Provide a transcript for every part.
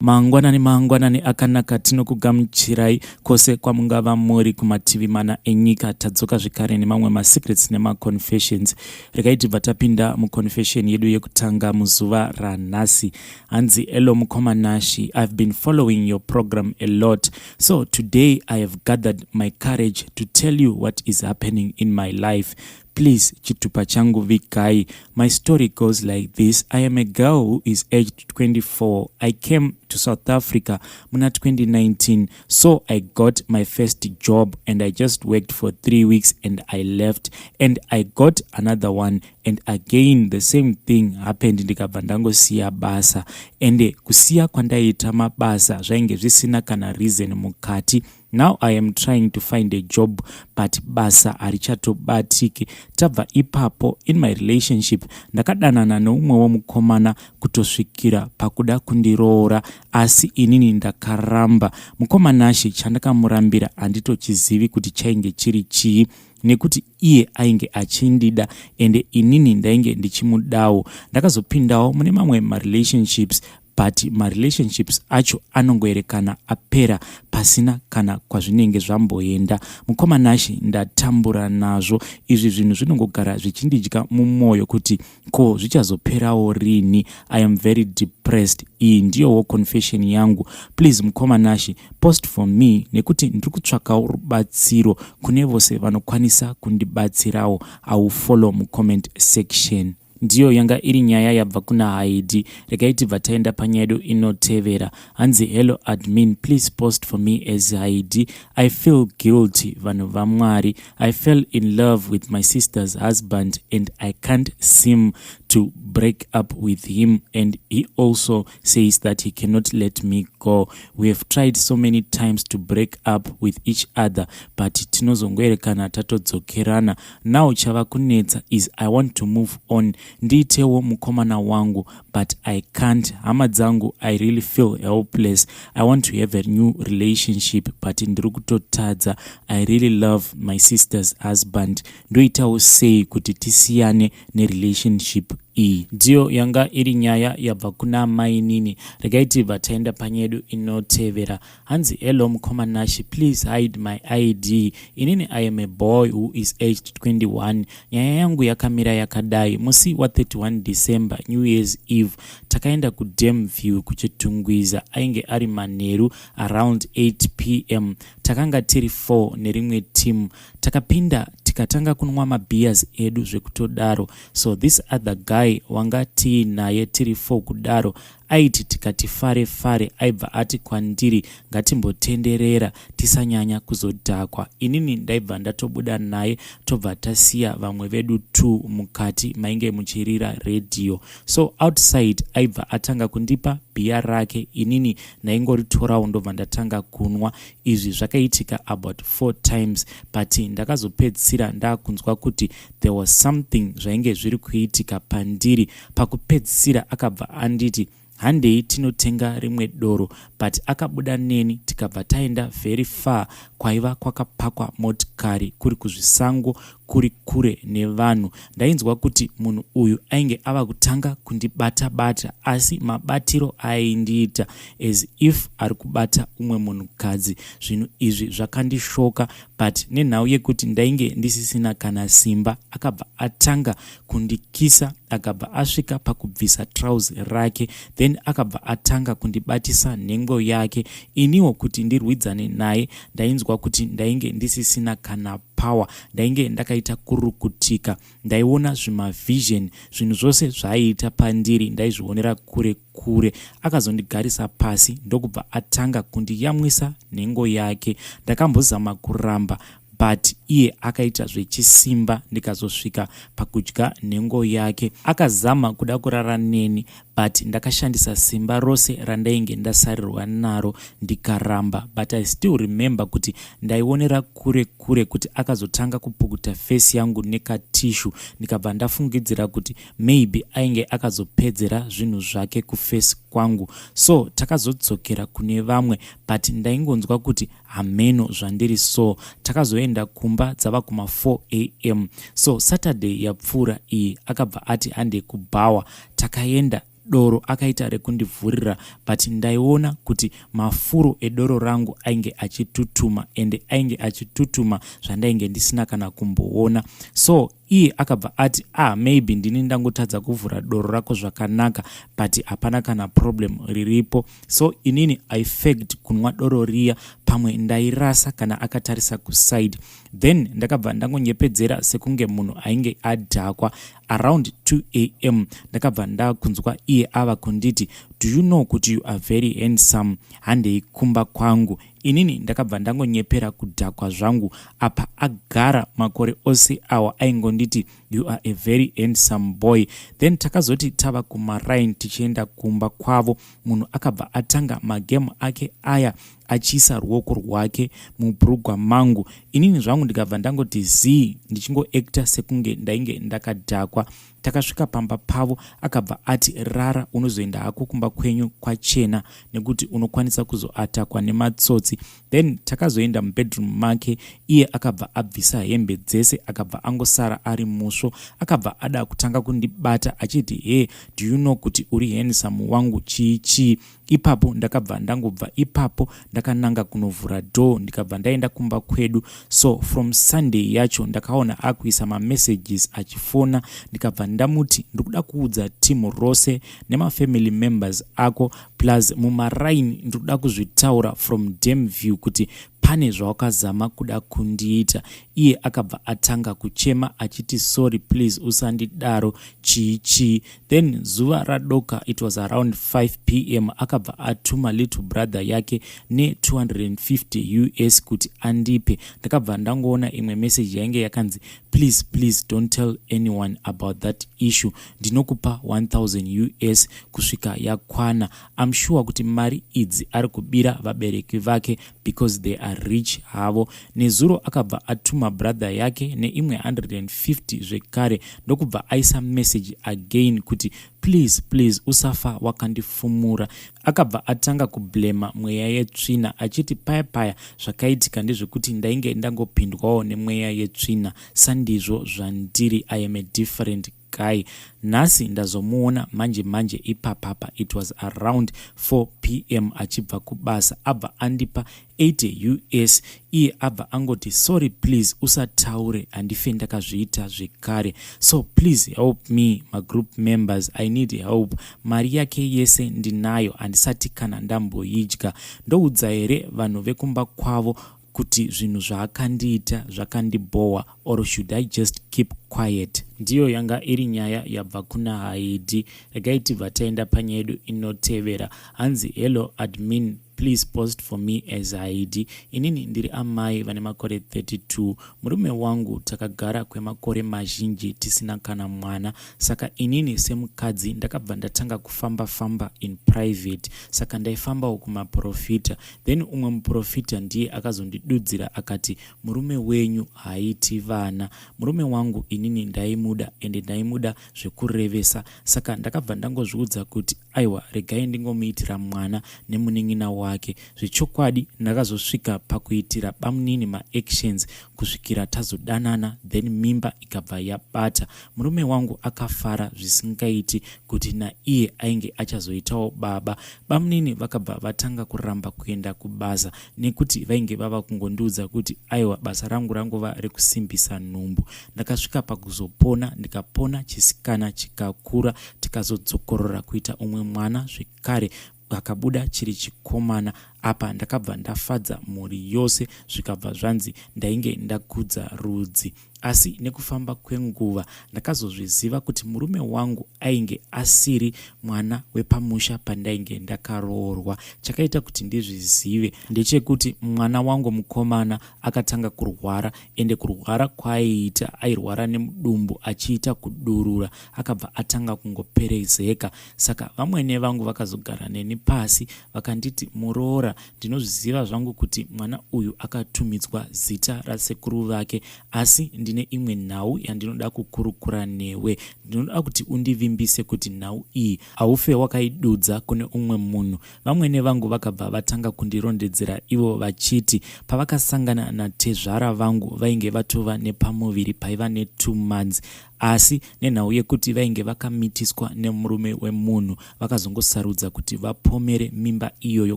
Mangwanani mangwanani akanaka, tinokugamuchirai kwose kwamungava muri kumativi mana enyika. Tadzoka zvekare nemamwe masecrets nemaconfessions. Regai tibva tapinda muconfession yedu yekutanga muzuva ranhasi. Hanzi, "Hello mukoma Nashi, I've been following your program a lot, so today I have gathered my courage to tell you what is happening in my life. Please, chitupa changu vigai. My story goes like this. I am a girl who is aged 24. I came to South Africa muna 2019, so I got my first job and I just worked for 3 weeks and I left, and I got another one and again the same thing happened. Ndikabva ndangosiya basa, ende kusiya kwandaiita mabasa zvainge zvisina kana reason mukati. Now I am trying to find a job, but basa harichatobatiki. Tabva ipapo, in my relationship ndakadanana neumwewo mukomana kutosvikira pakuda kundiroora, asi inini ndakaramba. Mukoma Nashi, chandakamurambira handitochizivi kuti chainge chiri chii, nekuti iye ainge achindida ende inini ndainge ndichimudawo. Ndakazopindawo mune mamwe marelationships, but marelationships acho anongoerekana apera pasina kana kwazvinenge zvamboenda. Mukoma Nashi, ndatambura nazvo izvi. Zvinhu zvinongogara zvichindidya mumwoyo kuti ko zvichazoperawo rini? I am very depressed. Iyi ndiyowo confession yangu. Please, mukoma Nashi, post for me nekuti ndiri kutsvakawo rubatsiro kune vose vanokwanisa kundibatsirawo. I will follow mucomment section." Ndiyo yanga iri nyaya yabva kuna Haidi. Regai tibva taenda panyaya yedu inotevera. Hanzi, "Hello admin, please post for me as Haidi. I feel guilty. Vanhu vaMwari, I fell in love with my sister's husband and I can't seem to break up with him, and he also says that he cannot let me go. We have tried so many times to break up with each other, but tinozongoerekana tatodzokerana. Now chava kunetsa is I want to move on, ndiitewo mukomana wangu, but I can't. Hama dzangu, I really feel helpless. I want to have a new relationship, but ndiri kutotadza. I really love my sister's husband. Ndoitawo sei kuti tisiyane nerelationship iyi?" Ndiyo yanga iri nyaya yabva kuna mainini. Regai tibva taenda panyaya yedu inotevera. Hanzi, "Hello mukoma Nashi, please hide my ID. Inini I am a boy who is aged 21. Nyaya yangu yakamira yakadai. Musi wa31 December, New Year's Eve, takaenda kuDam View kuChitungwiza. Ainge ari manheru, around 8 p.m. Takanga tiri 4 nerimwe team. Takapinda tikatanga kunwa mabeers edu zvekutodaro. So this other guy wanga tiinaye tiri 4 kudaro, aiti tikati fare fare, aibva ati kwandiri ngatimbotenderera, tisanyanya kuzodhakwa. Inini ndaibva ndatobuda naye, tobva tasiya vamwe vedu 2 mukati mainge muchirira redhiyo. So outside aibva atanga kundipa bhiya rake, inini ndaingoritorawo ndobva ndatanga kunwa. Izvi zvakaitika about four times, but ndakazopedzisira ndaakunzwa kuti there was something zvainge zviri kuitika pandiri. Pakupedzisira akabva anditi handei tinotenga rimwe doro, but akabuda neni tikabva taenda very far kwaiva kwakapakwa motikari, kuri kuzvisango, kuri kure nevanhu. Ndainzwa kuti munhu uyu ainge ava kutanga kundibata-bata, asi mabatiro aindiita as if ari kubata umwe munhukadzi. Zvinhu izvi zvakandishoka, but nenhau yekuti ndainge ndisisina kana simba, akabva atanga kundikisa. Akabva asvika pakubvisa trouser rake, then akabva atanga kundibatisa nhengo yake. Iniwo kuti ndirwidzane naye, ndainzwa kuti ndainge ndisisina kana power, ndainge ndakaita kurukutika. Ndaiona zvimavision, zvinhu zvose zvaaiita pandiri ndaizvionera kure kure. Akazondigarisa pasi ndokubva atanga kundiyamwisa nhengo yake. Ndakambozama kuramba, but iye akaita zvechisimba, ndikazosvika pakudya nhengo yake. Akazama kuda kurara neni, but ndakashandisa simba rose randainge ndasarirwa naro ndikaramba. But I still remember kuti ndaionera kure kure kuti akazotanga kupukuta face yangu nekatissue, ndikabva ndafungidzira kuti maybe ainge akazopedzera zvinhu zvake kuface kwangu. So takazodzokera kune vamwe, but ndaingonzwa kuti hameno zvandiri. So takazoenda kumba dzava kuma4 a.m. So Saturday yapfuura iyi akabva ati hande kubhawa. Takaenda. Doro akaita rekundivhurira, but ndaiona kuti mafuro edoro rangu ainge achitutuma, ende ainge achitutuma zvandainge ndisina kana kumboona. So iye akabva ati, "Ah, maybe ndini ndangotadza kuvhura doro rako zvakanaka, but hapana kana problem riripo." So inini I faked kunwa doro riya, pamwe ndairasa kana akatarisa kuside. Then ndakabva ndangonyepedzera sekunge munhu ainge adhakwa. Around 2 a.m. ndakabva ndakunzwa iye ava kunditi, "Do you know kuti you are very handsome? Handei kumba kwangu." Inini ndakabva ndangonyepera kudhakwa zvangu. Apa agara makore ose awa aingonditi, "You are a very handsome boy." Then takazoti tava kumarain tichienda kumba kwavo, munhu akabva atanga magemu ake aya, achiisa ruoko rwake mubhurugwa mangu. Inini zvangu ndikabva ndangoti zii, ndichingoacta sekunge ndainge ndakadhakwa. Takasvika pamba pavo, akabva ati, "Rara, unozoenda hako kumba kwenyu kwachena nekuti unokwanisa kuzoattackwa nematsotsi." Then takazoenda mubedroom make. Iye akabva abvisa hembe dzese, akabva angosara ari musvo. Akabva ada kutanga kundibata achiti, "He, do you know kuti uri handsome wangu?" Chii chii. Ipapo ndakabva ndangobva ipapo, ndakananga kunovhura door, ndikabva ndaenda kumba kwedu. So from Sunday yacho ndakaona akuisa mamessages achifona. Ndikabva ndamuti, "Ndikuda kuudza timu rose nemafamily members ako, plus mumaraini ndikuda kuzvitaura from Damview kuti pane zvawakazama kuda kundiita." Iye akabva atanga kuchema achiti, "Sorry, please usandidaro," chii chii. Then zuva radoka, it was around 5 p.m., akabva atuma little brother yake ne250 US kuti andipe. Ndakabva ndangoona imwe message yainge yakanzi, "Please, please don't tell anyone about that issue. Ndinokupa 1000 US kusvika yakwana. I'm sure kuti mari idzi ari kubira vabereki vake because they are rich havo." Nezuro akabva atuma brother yake neimwe 150 zvekare, ndokubva aisa message again kuti, "Please, please usafa wakandifumura." Akabva atanga kublema mweya yetsvina achiti paya paya zvakaitika ndezvekuti ndainge ndangopindwawo nemweya yetsvina. Sandizvo zvandiri, I am a different guy. Nhasi ndazomuona manje manje ipapapa, it was around 4 p.m., achibva kubasa, abva andipa 80 US. Iye abva angoti, "Sorry, please usataure, handife ndakazviita zvekare." So please help me, magroup members, I need help. Mari yake yese ndinayo, handisati kana ndamboidya. Ndoudza here vanhu vekumba kwavo kuti zvinhu zvaakandiita zvakandibhowa, or should I just keep quiet? Ndiyo yanga iri nyaya yabva kuna Haidi. Regai tibva taenda panyaya yedu inotevera. Hanzi, "Hello admin, please post for me as Haidi. Inini ndiri amai vane makore 32. Murume wangu takagara kwemakore mazhinji tisina kana mwana. Saka inini semukadzi ndakabva ndatanga kufamba-famba in private. Saka ndaifambawo kumaprofita. Then umwe muprofita ndiye akazondidudzira akati, 'Murume wenyu haiti vana.' Murume wangu inini ndaimuda, ende ndaimuda zvekurevesa. Saka ndakabva ndangozviudza kuti, aiwa, regai ndingomuitira mwana nemunin'ina wake. Zvechokwadi ndakazosvika pakuitira bamunini maactions kusvikira tazodanana, then mimba ikabva yabata. Murume wangu akafara zvisingaiti kuti naiye ainge achazoitawo baba. Bamunini vakabva vatanga kuramba kuenda kubasa nekuti vainge vava kungondiudza kuti, aiwa, basa rangu rangova rekusimbisa nhumbu. Ndakasvika pakuzopona, ndikapona, chisikana chikakura, tikazodzokorora kuita umwe mwana zvekare, akabuda chiri chikomana. Apa ndakabva ndafadza mhuri yose, zvikabva zvanzi ndainge ndakudza rudzi. Asi nekufamba kwenguva ndakazozviziva kuti murume wangu ainge asiri mwana wepamusha pandainge ndakaroorwa. Chakaita kuti ndizvizive ndechekuti mwana wangu mukomana akatanga kurwara, ende kurwara kwaaiita, airwara nemudumbu achiita kudurura, akabva atanga kungoperezeka. Saka vamwene vangu vakazogara neni pasi vakanditi, 'Muroora, ndinozviziva zvangu kuti mwana uyu akatumidzwa zita rasekuru vake, asi ndine imwe nhau yandinoda kukurukura newe. Ndinoda kuti undivimbise kuti nhau iyi haufe wakaidudza kune umwe munhu.' Vamwene vangu vakabva vatanga kundirondedzera ivo vachiti pavakasangana natezvara vangu vainge vatova nepamuviri paiva ne2 months. Asi nenhau yekuti vainge vakamitiswa nemurume wemunhu, vakazongosarudza kuti vapomere mimba iyoyo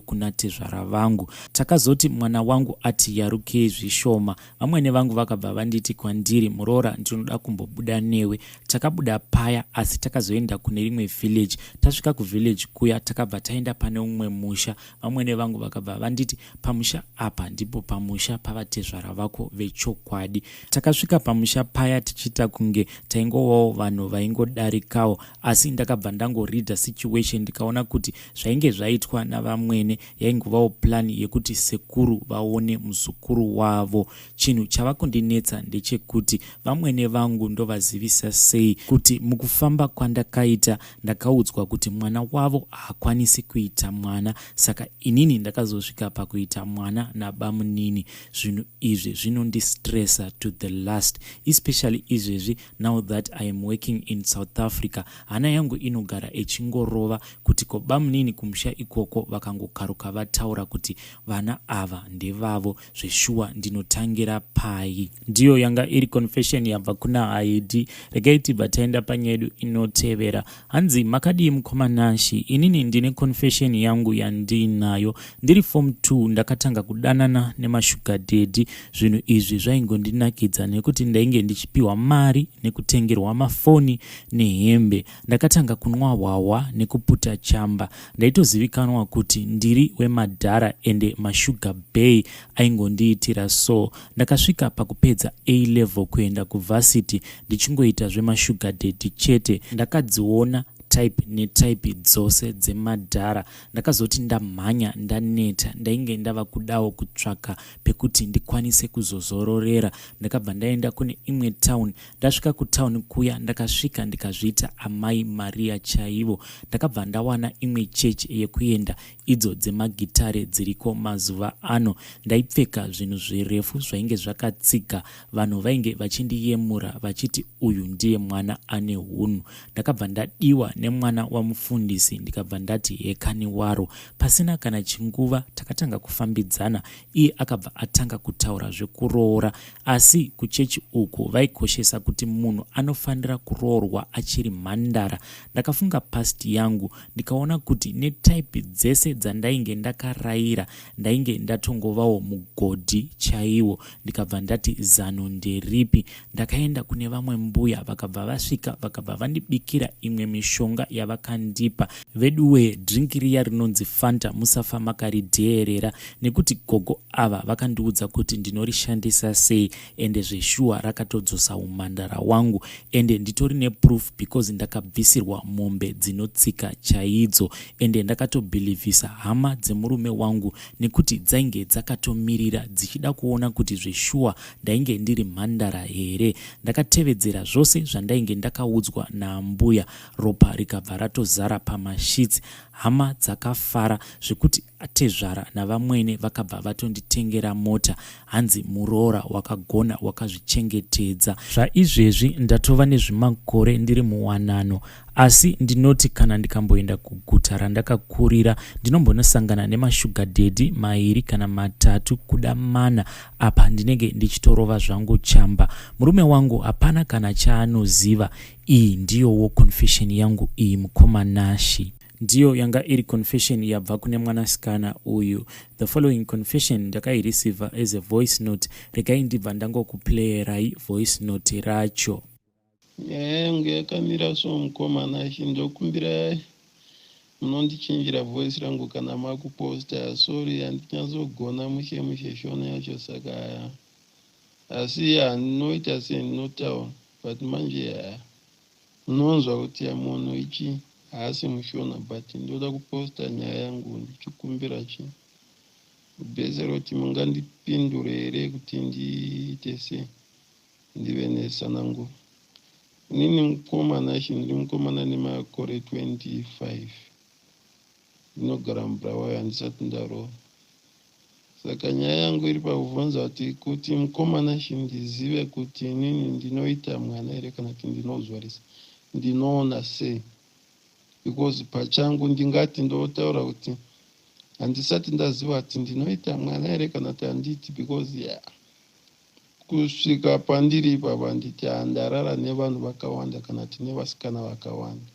kuna tezvara vangu. Takazoti mwana wangu ati yarukei zvishoma, vamwene vangu vakabva vanditi kwandiri, muroora ndinoda kumbobuda newe. Takabuda paya asi takazoenda kune rimwe village. Tasvika kuvillage kuya takabva taenda pane umwe musha. Vamwene vangu vakabva vanditi pamusha apa ndipo pamusha pavatezvara vako vechokwadi. Takasvika pamusha paya tichiita kunge taingovawo vanhu vaingodarikawo, asi ndakabva ndangoreader situation ndikaona kuti zvainge zvaitwa navamwene yaingovawo plan yekuti sekuru vaone muzukuru wavo. Chinhu chava kundinetsa ndechekuti vamwene vangu ndovazivisa sei kuti mukufamba kwandakaita ndakaudzwa kuti mwana wavo haakwanisi kuita mwana, saka inini ndakazosvika pakuita mwana nabamunini. Zvinhu izvi zvinondistressa to the last, especially izvezvi now that I am working in South Africa. Hana yangu inogara ichingorova kuti ko bamunini kumusha ikoko vakangokaruka vataura kuti vana ava ndevavo zveshuwa, ndinotangira pai? Ndiyo yanga iri confession yabva kuna Haidi. Regai tibva taenda panyedu inotevera. Hanzi, makadii mukoma Nashi? Inini ndine confession yangu yandiinayo. Ndiri form 2 ndakatanga kudanana nemashuga daddy. Zvinhu izvi zvaingondinakidza nekuti ndainge ndichipiwa mari nekutengerwa mafoni nehembe. Ndakatanga kunwa hwahwa nekuputa chamba. Ndaitozivikanwa kuti ndiri wemadhara ende mashuga bay aingondiitira so. Ndakasvika pakupedza A level kuenda kuvarsity ndichingoita zvemashuga daddy chete. Ndakadziona type netype dzose dzemadhara. Ndakazoti ndamhanya ndaneta, ndainge ndava kudawo kutsvaka pekuti ndikwanise kuzozororera. Ndakabva ndaenda kune imwe town. Ndasvika kutown kuya ndakasvika ndikazviita amai Maria chaivo. Ndakabva ndawana imwe chechi yekuenda, idzo dzemagitare dziriko mazuva ano. Ndaipfeka zvinhu zvirefu zvainge zvakatsiga. Vanhu vainge vachindiyemura vachiti uyu ndiye mwana ane hunhu. Ndakabva ndadiwa nemwana wamufundisi, ndikabva ndati hekani waro. Pasina kana chinguva takatanga kufambidzana. Iye akabva atanga kutaura zvekuroora, asi kuchechi uku vaikoshesa kuti munhu anofanira kuroorwa achiri mhandara. Ndakafunga past yangu ndikaona kuti netype dzese dzandainge ndakaraira ndainge ndatongovawo mugodhi chaiwo. Ndikabva ndati zano nderipi? Ndakaenda kune vamwe mbuya, vakabva vasvika vakabva vandibikira imwe mishonga yavakandipa. Veduwee, drink riya rinonzi Fanta musafa makaridheerera, nekuti gogo ava vakandiudza kuti ndinorishandisa sei, ende zveshuwa rakatodzosa umhandara wangu, ende nditori neproof because ndakabvisirwa mombe dzinotsika chaidzo, ende ndakatobhilivhisa hama dzemurume wangu nekuti dzainge dzakatomirira dzichida kuona kuti zveshuwa ndainge ndiri mhandara here. Ndakatevedzera zvose zvandainge ndakaudzwa naambuya, ropa rikabva ratozara pamashitsi. Hama dzakafara zvekuti atezvara navamwene vakabva vatonditengera mota, hanzi muroora wakagona wakazvichengetedza. Zvaizvezvi ndatova nezvimakore ndiri muwanano, asi ndinoti kana ndikamboenda kuguta randakakurira ndinombonosangana nemashuga daddy mairi kana matatu kuda mana. Apa ndinenge ndichitorova zvangu chamba. Murume wangu hapana kana chaanoziva. Iyi ndiyowo confession yangu iyi mukoma Nashi. Ndiyo yanga iri confession yabva kune mwanasikana uyu. The following confession ndakaireceiver as a voice note. Regai ndibva ndangokuplayerai voice note racho. Nyaya yangu yakamira so mukoma Nashi, ndokumbira munondichinjira voice rangu kana makuposta. Sorry, handinyatsogona mushe mushe shona yacho, saka asi handinoita sendinotaura, but manje munonzwa kuti munhu ichi haasi mushona. But ndoda kuposta nyaya yangu ndichikumbira chi kubetsero kuti mungandipindure here kuti ndiite sei ndive nesananguro. Inini mukoma Nashi, ndiri mukomana nemakore 25, ndinogara muBulawayo, handisati ndaroora. Saka nyaya yangu iri pakubvunza kuti mukoma Nashi, ndizive kuti inini ndinoita mwana here kana kuti ndinozvarisa, ndinoona sei? Because pachangu ndingati ndotaura kuti handisati ndaziva kuti ndinoita mwana here kana kuti handiti, because ya. Kusvika pandiri ipapa handiti handarara nevanhu vakawanda kana kuti nevasikana vakawanda.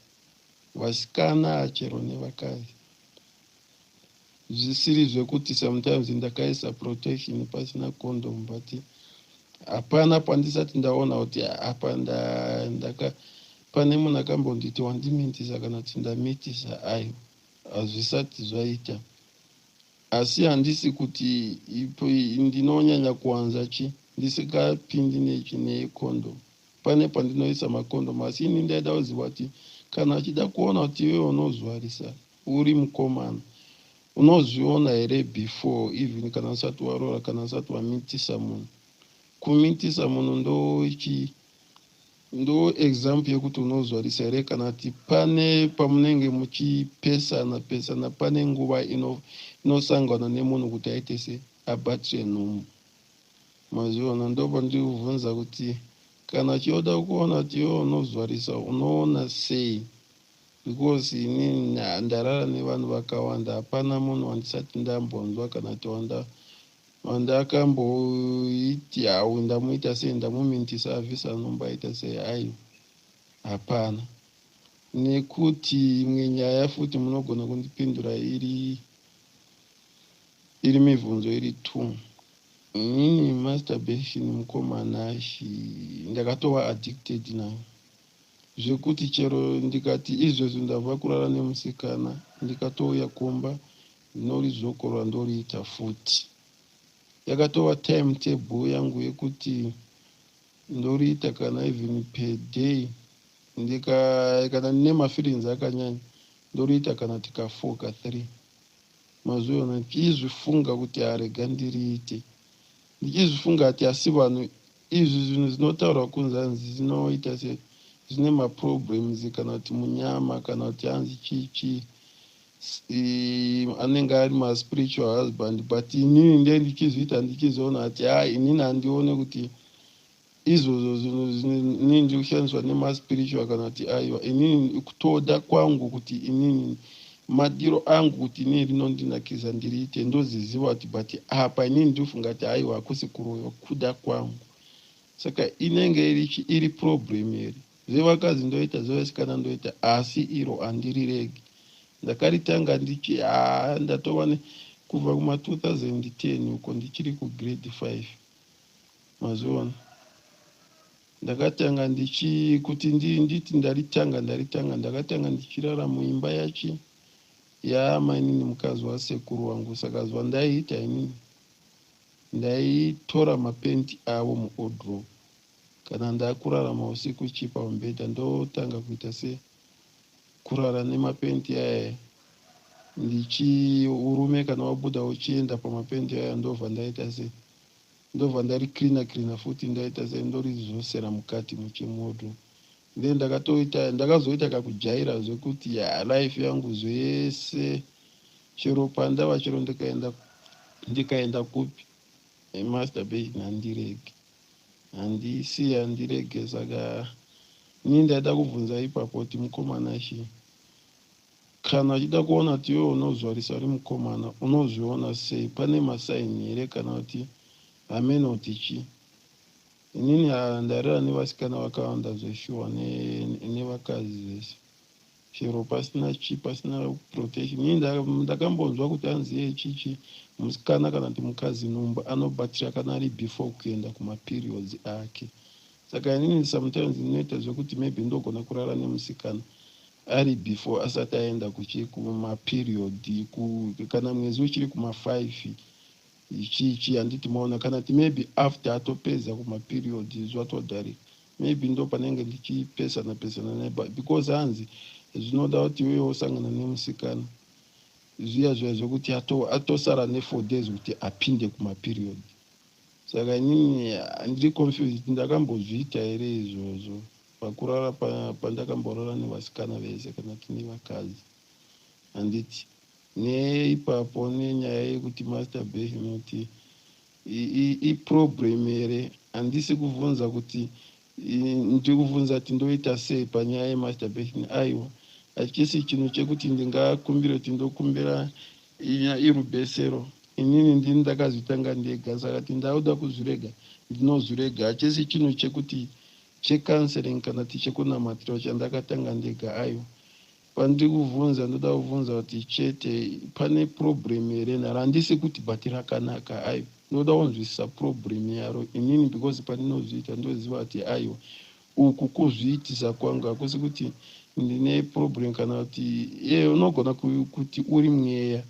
Vasikana chero nevakadzi. Zvisiri zvekuti sometimes ndakaisa protection pasina condom, but hapana pandisati ndaona kuti apa ndaka pane munhu akambonditi wandimitisa kana kuti ndamitisa. Aiwa, hazvisati zvaita. Asi handisi kuti ndinonyanya kuwanza chi ndisingapindi nechi necondom. Pane pandinoisa macondom, asi ini ndaida kuziva kuti kana achida kuona kuti iwe unozvarisa uri mukomana, unozviona here before even kana usati waroora, kana usati wamitisa munhu? Kumitisa munhu ndochi ndo example yekuti unozvarisa here, kana kuti pane pamunenge muchipesana pesana, pane nguva inosangana nemunhu kuti aite se abatire nhumbu? Mazviona? Ndobva ndikubvunza kuti kana uchioda kuona kuti iwe unozvarisa, unoona sei? Because inini ndarara nevanhu vakawanda, hapana munhu wandisati ndambonzwa kana kuti wandakamboiti hau ndamuita sei, ndamumintisa, abvisa nhumbu, aita sei. Aiwa, hapana. Nekuti imwe nyaya futi munogona kundipindura, iri mibvunzo iri two. Inini masturbation, mukomanashi, ndakatova addicted nayo zvekuti chero ndikati izvezvi ndabva kurara nemusikana, ndikatouya kumba ndinoridzokorora, ndoriita futi. Yakatova time table yangu yekuti ndoriita kana even per day ndika kana ndine mafeelings akanyanya, ndoriita kana tika 4 ka 3. Mazviona? Ndichizvifunga kuti arega ndiriite, ndichizvifunga kuti asi vanhu izvi zvinhu zvinotaurwa kunzi hanzi zvinoita se zvine maproblems kana kuti munyama, kana kuti hanzi chii chii, anenge ari maspiritual husband, but inini nde ndichizviita ndichizoona kuti ha, inini handione kuti izvozvo zvinhu inini ndiri kushandiswa nemaspiritual kana kuti aiwa. Inini kutoda kwangu kuti inini madiro angu kuti inini rinondinakisa, ndiriite, ndoziziva kuti, but apa inini ndinofunga kuti aiwa, hakusi kuroyiwa, kuda kwangu. Saka inenge iri problem here? Zvevakadzi ndoita, zvevasikana ndoita, asi iro handiriregi. Ndakaritanga ndichi ha ndatova kubva kuma2010 uko, ndichiri kugrade 5. Mazviona? Ndakatanga ndichi kuti nditi ndaritanga, ndakatanga ndichirara muimba yachi yaamainini, mukadzi wasekuru wangu. Saka zvandaiita inini, ndaitora mapenti avo muwardrobe. Kana ndakurarama usiku chipa mubhedha, ndotanga kuita se kurara nemapenti aya ndichi urume kana wabuda uchienda pamapenti aya, ndobva ndaita se ndobva ndaricleana cleana futi, ndaita se ndorizosera mukati muchimuwardrobe. Then ndakatoita, ndakazoita kakujaira zvekuti ya life yangu zvese, chero pandava, chero ndikaenda kupi, masturbation handirege, handisi handirege. Saka ini ndaida kubvunza ipapo kuti mukomana shi, kana uchida kuona kuti iwe unozvarisa uri mukomana, unozviona sei? Pane masigns here, kana kuti hamene kuti chii? Inini ndarara nevasikana vakawanda zveshuwa, nevakadzi zvese, chero pasina chi pasina protection. Inini ndakambonzwa kuti hanzi iye chichi musikana kana kuti mukadzi nhumbu anobatira kana ari before kuenda kumaperiods ake. Saka inini sometimes ndinoita zvekuti maybe ndogona kurara nemusikana ari before asati aenda kuchi kumaperiod, kana mwedzi uchiri kuma5 chichi, handiti maona? Kana kuti maybe after atopedza kumaperiod, zvatodarika, maybe ndo panenge ndichipesana pesana naye, because hanzi zvinoda kuti iwe usangana nemusikana zviya zviya zvekuti atosara ne4 days kuti apinde kumaperiod. Saka inini ndiri confused, ndakambozviita here izvozvo pakurara pandakamborara nevasikana vese kana kuti nevakadzi, handiti? Neipapo nenyaya yekuti masturbation kuti iproblem here? Handisi kubvunza kuti ndiri kubvunza kuti ndoita sei panyaya yemasturbation. Aiwa, hachisi chinhu chekuti ndingakumbira kuti ndokumbira irubesero. Inini ndini ndakazvitanga ndega saka ti ndakuda kuzvirega ndinozvirega. Hachisi chinhu chekuti checounseling kana ti chekunamatira chandakatanga ndega aiwa. Pandiri kuvhunza ndoda kuvhunza kuti chete pane problem here naro handisi kuti but rakanaka aiwa. Ndoda kunzwisisa problem yaro inini because pandinozviita ndoziva kuti aiwa uku kuzviitisa kwangu hakusi kuti ndine problem kana kuti ye unogona kuti uri mweya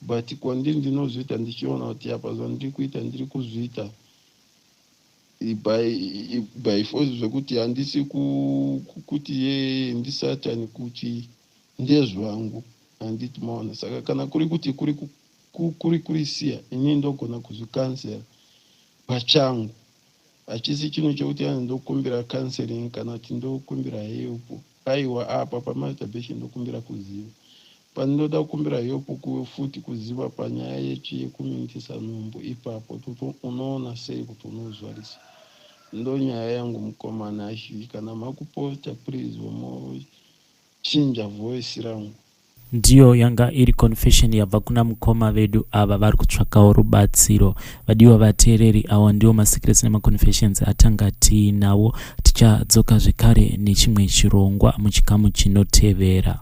but kwandiri ndinozviita ndichiona kuti apa zvandiri kuita ndiri kuzviita by, by force zvekuti handisi kuti ye ndisatani kuti ndezvangu handiti maona saka kana kuri kuti kuri kuri kurisiya inini ndogona kuzvikansera pachangu hachisi chinhu chekuti anzi ndokumbira counseling kana kuti ndokumbira help aiwa apa pamasturbation ndokumbira kuziva pandinoda kukumbira help futi kuziva panyaya yechi yekumitisa nhumbu ipapo kuti unoona sei kuti unozvarisa ndonyaya yangu mukomana ashi kana makuposta please mochinja voice rangu. Ndiyo yanga iri confession yabva kuna mukoma vedu ava vari kutsvakawo rubatsiro. Vadiwa vateereri, awa ndiwo masecrets nemaconfessions atanga tiinawo. Tichadzoka zvekare nechimwe chirongwa muchikamu chinotevera.